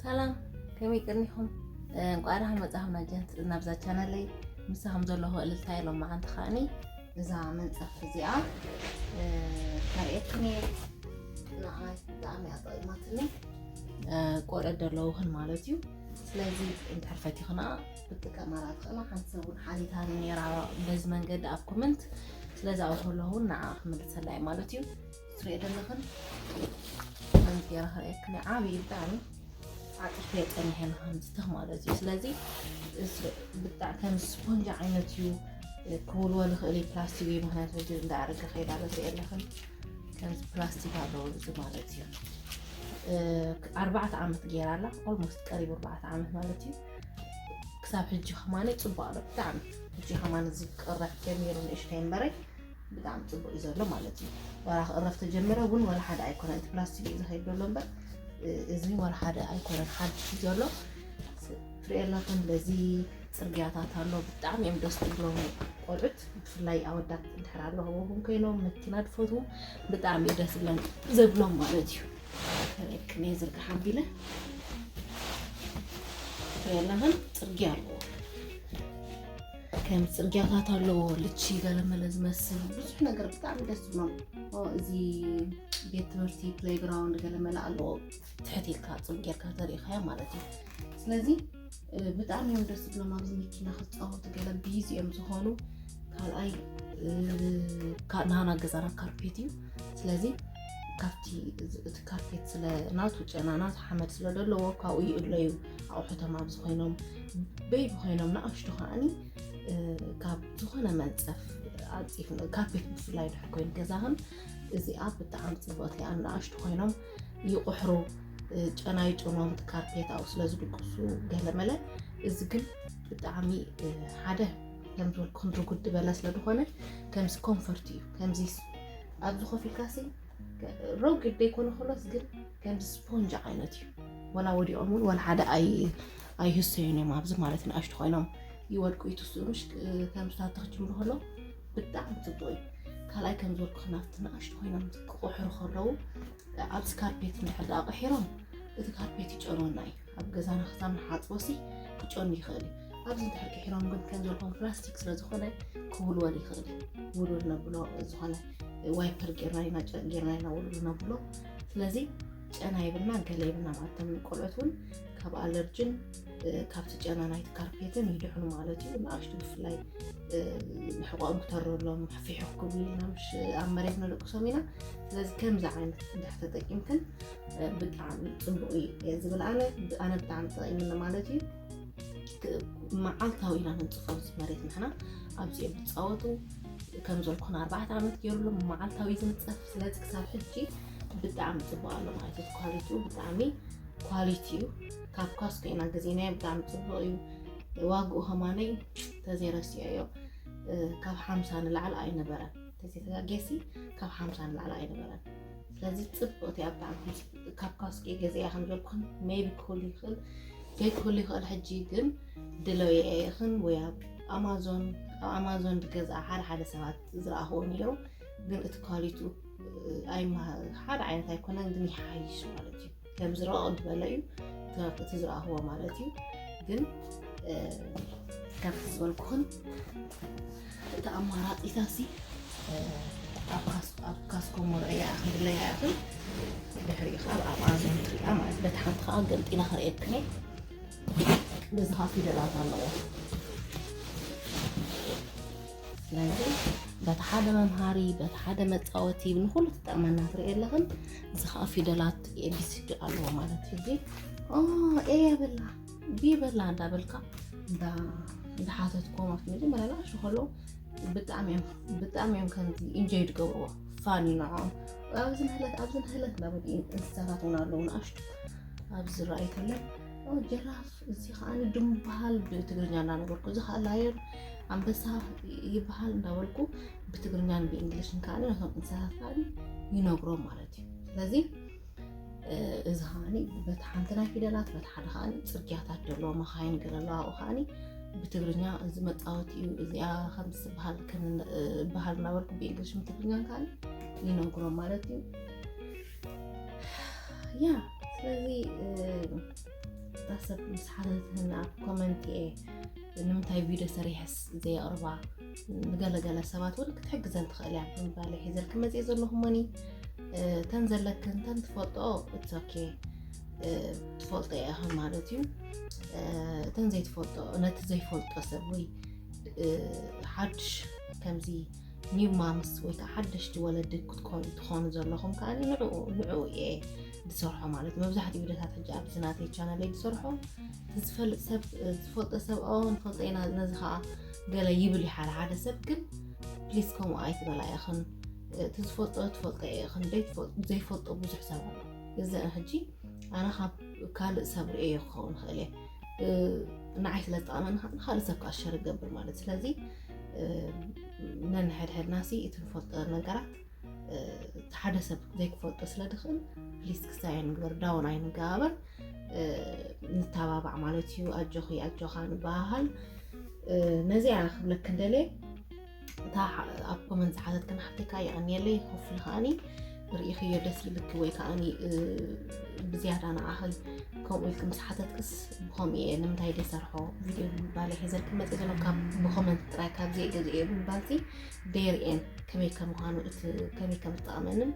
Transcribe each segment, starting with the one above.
ሰላም፣ ከመይ ቀኒኹም? እንቋዕ ደሓን መጻኹም ናብዛ ቻነለይ። ምሳኹም ዘለኹ እልልታ ኢሎም መዓንቲ ከዓኒ እዛ መንጸፍ እዚኣ ከርእየክን እየ። ንዓይ ብጣዕሚ እያ ጠቒማትኒ። ቆልዑት ዘለውኽን ማለት እዩ። ስለዚ እንድሕር ፈቲኽና ክትጥቀማላ ትኽእላ። ሓንቲ ሰብ እውን ሓቲታኒ ነይራ በዚ መንገዲ ኣብ ኮመንት። ስለዚ ኣብኡ ከለኹ እውን ንዓ ክምልሰላ እየ ማለት እዩ። ትሪኦ ዘለኽን ከምዚ ገይረ ከርእየክን እየ። ዓብዪ ብጣዕሚ ዓጢፈ ጸኒሐ ንኸምዝትኽ ማለት እዩ። ስለዚ እስ-፣ ብጣዕ-፣ ከም ስፖንጅ ዓይነት እዩ፣ ክውልወል ይኽእል እዩ፣ ፕላስቲክ እዩ፣ ምኽንያቱ ሕጂ እንዳኣረገ ከይዳ ኣሎ፣ ትሪኦ ኣለኽን ከምዚ ፕላስቲክ ኣለዎ እዚ ማለት እዩ። እ፣ ኣርባዕተ ዓመት ገይራ ኣላ፣ ኦልሞስት ቀሪቡ ኣርባዕተ ዓመት ማለት እዩ። ክሳብ ሕጂ ከማነ ጽቡቅ ኣሎ ብጣዕሚ። ሕጂ ከማን እዚ ክቅረፍ ጀሚሩ ንእሽተይ እምበረይ ብጣዕሚ ጽቡቅ እዩ ዘሎ ማለት እዩ። ዋላ ክቅረፍ ተጀመረ እውን ዋላ ሓደ ኣይኮነን። እቲ ፕላስቲክ እዩ ዝኸይድ ዘሎ እምበር፣ እ፣ እዚ ዋላ ሓደ ኣይኮነን። ሓድሽ እዩ ዘሎ። ትሪኦ ኣለኽን በዚ ጽርግያታት ኣሎ። ብጣዕሚ እዮም ደስ ዝብሎም ቆልዑት፣ ብፍላይ ኣወዳት እንድሕር ኣለኹም ኮይኖም መኪና ድፈትዉ ብጣዕሚ እዩ ደስ ዝብለን፣ ዘብሎም ማለት እዩ። ከመይ ዝርግሕ ኣቢለ ትሪኦ ኣለኽን ጽርግያ ኣለዎ። ከም ጽርግያታት ኣለዎ፣ ልቺ ገለመለ ዝመስል ብዙሕ ነገር ብጣዕሚ ደስ ዝብሎም። ኦ፣ እዚ ቤት ትምህርቲ ፕሌይግራውንድ ገለመለ ኣለዎ። ትሕት ኢልካ ጽም ጌርካ ተሪእኻያ ማለት እዩ። ስለዚ፣ እ፣ ብጣዕሚ እዮም ደስ ዝብሎም። ኣብዚ መኪና ክጻወቱ ገለ ቢዚ እዮም ዝኾኑ። ካልኣይ፣ እ፣ ካ-፣ ናና ገዛና ካርፔት እዩ። ስለዚ ካብቲ፣ እዚ፣ እቲ ካርፔት ስለ ናቱ ጨና፣ ናቱ ሓመድ ስለ ዘለዎ ካብኡ ይእለዩ ኣቑሑቶም ኣብዚ ኮይኖም፣ በይቢ ኮይኖም ንኣሽቱ ከዓኒ፣ እ፣ ካብ ዝኾነ መንጸፍ ኣንጺፍ፣ ካርፔት ብፍላይ ድሕር ኮይኑ ገዛኽን እዚኣ ብጣዕሚ ጽብቕቲ እያ። ንኣሽቱ ኮይኖም ይቑሕሩ፣ እ፣ ጨና ይጭኖም፣ እቲ ካርፔት ኣብኡ ስለ ዝድቅሱ ገለመለ። እዚ ግን ብጣዕሚ፣ እ፣ ሓደ ከም ዝበልኩኹም ርጉድ ዝበለ ስለ ዝኾነ ከምዚ ኮምፎርት እዩ። ከምዚ ስ-፣ ኣብዚ ኮፍ ኢልካ ሲ፣ ከ-፣ ረጒድ ደይኮነ ከሎስ ግን ከምዚ ስፖንጅ ዓይነት እዩ። ወላ ወዲቖም እውን ወላ ሓደ ኣይ-፣ ኣይህሰዩን እዮም ኣብዚ ማለት ንኣሽቱ ኮይኖም ይወድቁ ይትስኡ። ምሽ-፣ እ፣ ከምዚ ታተኽ ጅምሩ ከሎ ብጣዕሚ ጽቡቕ እዩ። ካልኣይ ከም ዝበልኩ ናብቲ ንኣሽቱ ኮይኖም ክቑሕሩ ከለዉ ኣብዚ ካርፔት እንድሕር ደኣ ቁሒሮም እቲ ካርፔት ይጨንወና እዩ። ኣብ ገዛና ክሳብ ንሓጽቦ ሲ ክጨኑ ይኽእል እዩ። ኣብዚ እንድሕር ቂሒሮም ግን ከም ዘለኹም ፕላስቲክ ስለ ዝኾነ ክውልወል ይኽእል እዩ። ውልውል ነብሎ ዝኾነ ዋይፐር ጌርና ኢና፣ ጨርቂ ጌርና ኢና ውልውል ነብሎ። ስለዚ ጨና ይብልና ገለ ይብልና ማለት እቶም ቆልዑት እውን ካብ ኣለርጅን፣ እ፣ ካብቲ ጨና ናይቲ ካርፔትን ይድሕኑ ማለት እዩ። ንኣሽቱ ብፍላይ፣ እ፣ ሕቖኦም ክተርሎም ሕፊሑ ክብሉ ኢና፣ ምሽ ኣብ መሬት ነደቅሶም ኢና። ስለዚ ከምዚ ዓይነት እንድሕር ተጠቂምክን፣ እ፣ ብጣዕሚ ጽቡቕ እዩ እየ ዝብል ኣነ። ብ-፣ ኣነ ብጣዕሚ ተጠቂምኒ ማለት እዩ። ክ-፣ መዓልታዊ ኢና ነንጽፎ ኣብዚ መሬት ንሕና። ኣብዚኦም ዝጻወቱ ከም ዘልኩን ኣርባዕተ ዓመት ገይሩሎም መዓልታዊ ዝንጸፍ። ስለዚ ክሳብ ሕጂ ብጣዕሚ ጽቡቕ ኣሎ ማለት እዩ። ኳሊቲኡ ብጣዕሚ ኳሊቲ እዩ። ካብ ካስኮ ኢና ገዚእናዮ፣ ብጣዕሚ ጽቡቕ እዩ። ዋግኡ ከማነይ ተዘይረሲዐዮ፣ እ፣ ካብ ሓምሳ ንላዕሊ ኣይነበረን። ተዘይተጋጌሲ ካብ ሓምሳ ንላዕሊ ኣይነበረን። ስለዚ ጽብቕቲ እያ ብጣዕሚ። ከም ካብ ካስኮ ገዚኣ ከም ዝበልኩን ሜቢ ክህሉ ይኽእል፣ ዘይክህሉ ይኽእል። ሕጂ ግን ድለዮ ኢኽን ወይ ኣብ ኣማዞን፣ ኣብ ኣማዞን ዝገዝኣ ሓደ ሓደ ሰባት ዝረኣኽዎ ነይሩ፣ ግን እቲ ኳሊቲኡ፣ እ፣ ኣይማ-፣ ሓደ ዓይነት ኣይኮነን፣ ግን ይሓይሽ ማለት እዩ። ከም ዝረኦ ዝበለ እዩ፣ እቲ፣ እቲ ዝረኣኽዎ ማለት እዩ። ግን፣ እ፣ ከምቲ ዝበልኩኽን እቲ ኣማራጺታሲ፣ እ፣ ኣብ ካስ-፣ ኣብ ካስኮ መርኣያ ይኣኽል፣ ድለያ ይኣኽል፣ ድሕሪኡ ከዓ ኣብ ኣማዞን ትሪኣ ማለት። በቲ ሓንቲ ከዓ ገምጢላ ክርእየክን እየ። በዚ ከዓ ፊደላት ኣለዎ። ስለዚ በቲ ሓደ መምሃሪ፣ በቲ ሓደ መጻወቲ፣ ንኹሉ ትጠቕመና ትርኢ ኣለኽን። እዚ ከዓ ፊደላት ኤ ቢ ሲ ዲ ኣለዎ ማለት እዩ። ሕጂ ኦ፣ ኤ የብላ፣ ቢ የብላ እንዳበልካ እንዳ-፣ እንዳሓተትኩም ኣብቲ መጀመርያ ንኣሽቱ ከለዉ ብጣዕሚ እዮም፣ ብጣዕሚ እዮም ከምዚ ኢንጆይ ዝገብርዎ። ፋኒ ንዕኦም። ኣብዚ ንህለት፣ ኣብዚ ንህለት እንዳበሉ እንስሳታት እውን ኣለዉ ንኣሽቱ። ኣብዚ ዝረኣዩ ከለዉ፣ ኦ፣ ጀራፍ፣ እዚ ከዓኒ ድሙ በሃል ብትግርኛ እንዳነበርኩ፣ እዚ ከዓ ላየን፣ ኣንበሳ ይበሃል እንዳበልኩ ብትግርኛን ብእንግሊሽን ከዓኒ ነቶም እንስሳታት ከዓኒ ይነግሮም ማለት እዩ። ስለዚ፣ እ፣ እዚ ከዓኒ በቲ ሓንቲ ናይ ፊደላት፣ በቲ ሓደ ከዓኒ ጽርግያታት ዘለዎ መኻይን ገለ ኣለዋ፣ ኣብኡ ከዓኒ ብትግርኛ እዚ መጻወቲ እዩ፣ እዚኣ ከምዚ ትበሃል፣ ከም፣ እ፣ በሃል እናበልኩ ብእንግሊሽን ብትግርኛን ከዓኒ ይነግሮም ማለት እዩ። ያ፣ ስለዚ፣ እ፣ ሰብ ምስ ሓተትህን ኣብ ኮመንት እየ ንምንታይ ቪድዮ ሰሪሐስ ዘየቕርባ፣ ንገለገለ ሰባት እውን ክትሕግዘን ትኽእል እያ ብምባል እየ ሒዘልኪ መፅእ ዘለኹ። ሞኒ እተን ዘለክን እተን ትፈልጦ it's okay፣ ትፈልጦ ኢኽን ማለት እዩ። እተን ዘይትፈልጦ፣ ነቲ ዘይፈልጦ ሰብ ወይ ሓድሽ ከምዚ new moms ወይ ከዓ ሓደሽቲ ወለዲ ክትኮኑ ትኾኑ ዘለኹም ከዓ ንዕኡ ንዕኡ እየ ዝሰርሖ ማለት እዩ። መብዛሕትኡ ቪድዮታት ሕጂ ኣብዚ ናተይ ቻነለይ ዝሰርሖ ዝፈልጥ ሰብ ዝፈልጦ ሰብ ኦ ንፈልጦ ኢና ነዚ ከዓ ገለ ይብል እዩ ሓደ ሓደ ሰብ። ግን ፕሊስ ከምኡ ኣይትበላ ኢኽን። እቲ ዝፈልጦ ትፈልጦ ኢኽን፣ ዘይትፈልጦ ብዙሕ ሰብ ኣሎ። እዚ ሕጂ ኣነ ካብ ካልእ ሰብ ርእየ ክኸውን ይኽእል እየ። ንዓይ ስለ ዝጠቕመኒ ንኻልእ ሰብ ከዓ ሸር ገብር ማለት። ስለዚ ነንሕድሕድና ሲ እቲ ንፈልጦ ነገራት ሓደ ሰብ ዘይክፈልጦ ስለ ድኽእል ፕሊስ ክሳይ ኣይንግበር፣ ዳውን ኣይንገባበር፣ ንተባባዕ ማለት እዩ። ኣጆኺ ኣጆኻ ንበሃሃል። ነዚኣ ክብለክ እንደልየ እታ ኣብ ኮመንት ዝሓተትክን ሓፍተይ ከዓ የቐንየለይ። ሆፍሊ ከዓኒ ርእኽዮ ደስ ይብልኪ ወይ ከዓኒ ብዝያዳ ንዓኺ ከምኡ ኢልክ ምስ ሓተትክስ ብኸምኡ እየ ንምንታይ ደሰርሖ ቪድዮ ብምባል እየ ሒዘልክ መፅእ ዘሎ። ካብ ብኮመንት ጥራይ ካብ ዘይገዝእ እየ ብምባልሲ ደይርእየን ከመይ ከም ምዃኑ እቲ ከመይ ከም ዝጠቕመንን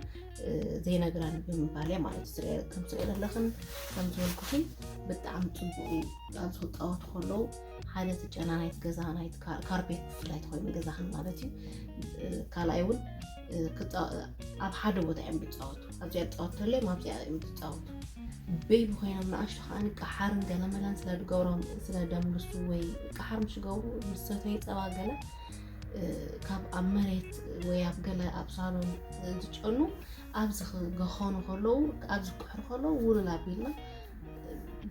ዘይነግረን ብምባል እየ ማለት እዩ። ከም ትሪኦ ዘለኽን ከም ዝበልኩኺን ብጣዕሚ ፅቡቕ እዩ። ኣብዚ ክፃወቱ ከለዉ ሓደ እቲ ጨና ናይቲ ገዛ ናይቲ ካርፔት ብፍላይ ተኮይኑ ገዛኽን ማለት እዩ። ካልኣይ እውን ኣብ ሓደ ቦታ እዮም ዝፃወቱ። ኣብዚኣ ዝፃወቱ ተለዮም ኣብዚኣ እዮም ዝፃወቱ። ቤቢ ኮይኖም ንኣሽቱ ከዓ ቀሓርን ገለመለን ስለ ዝገብሮም ስለ ደምልሱ ወይ ቀሓር ምሽ ገብሩ ምስ ሰተዩ ፀባ ገለ ካብ ኣብ መሬት ወይ ኣብ ገለ ኣብ ሳሎን ዝጨኑ ኣብዚ ክገኾኑ ከለዉ ኣብዚ ክሕሩ ከለዉ ውልል ኣቢልና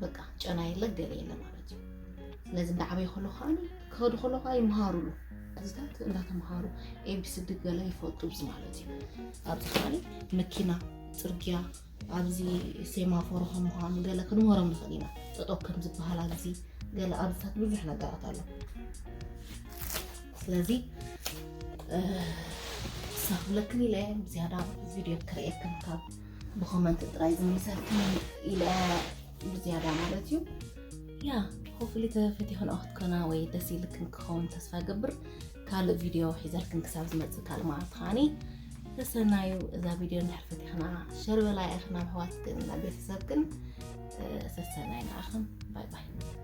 በቃ ጨና የለ ገለ የለ ማለት እዩ። ስለዚ እንዳዓበዩ ከለዉ ከዓ ክኸዱ ከለዉ ከዓ ይመሃሩሉ። እዚታት እንዳተምሃሩ ኤቢሲዲ ገለ ይፈልጡ ብዚ ማለት እዩ። ኣብዚ ከዓ መኪና፣ ፅርግያ፣ ኣብዚ ሴማፎሮ ከም ምዃኑ ገለ ክንምህሮም ንኽእል ኢና። ጠጠው ከም ዝበሃል ኣብዚ ገለ ኣብዚታት ብዙሕ ነገራት ኣሎ። ስለዚ ሳኽብለክን ኢለ ብዝያዳ ቪድዮ ክርእየክን ካብ ብኮመንት ጥራይ ዝምልሰልክን ኢለ ብዝያዳ ማለት እዩ። ያ ሆፍሊ ተፈቲኽንኦ ክትኮና ወይ ደስ ኢልክን ክኸውን ተስፋ ገብር። ካልእ ቪድዮ ሒዘልክን ክሳብ ዝመፅእ ካልእ መዓልቲ ከዓኒ ሰሰናዩ። እዛ ቪድዮ እንድሕር ፈቲኽና ሸር በላ ኢኽን ናብ ኣሕዋትክን ናብ ቤተሰብክን። ሰሰናይ ንዓኽን። ባይ ባይ።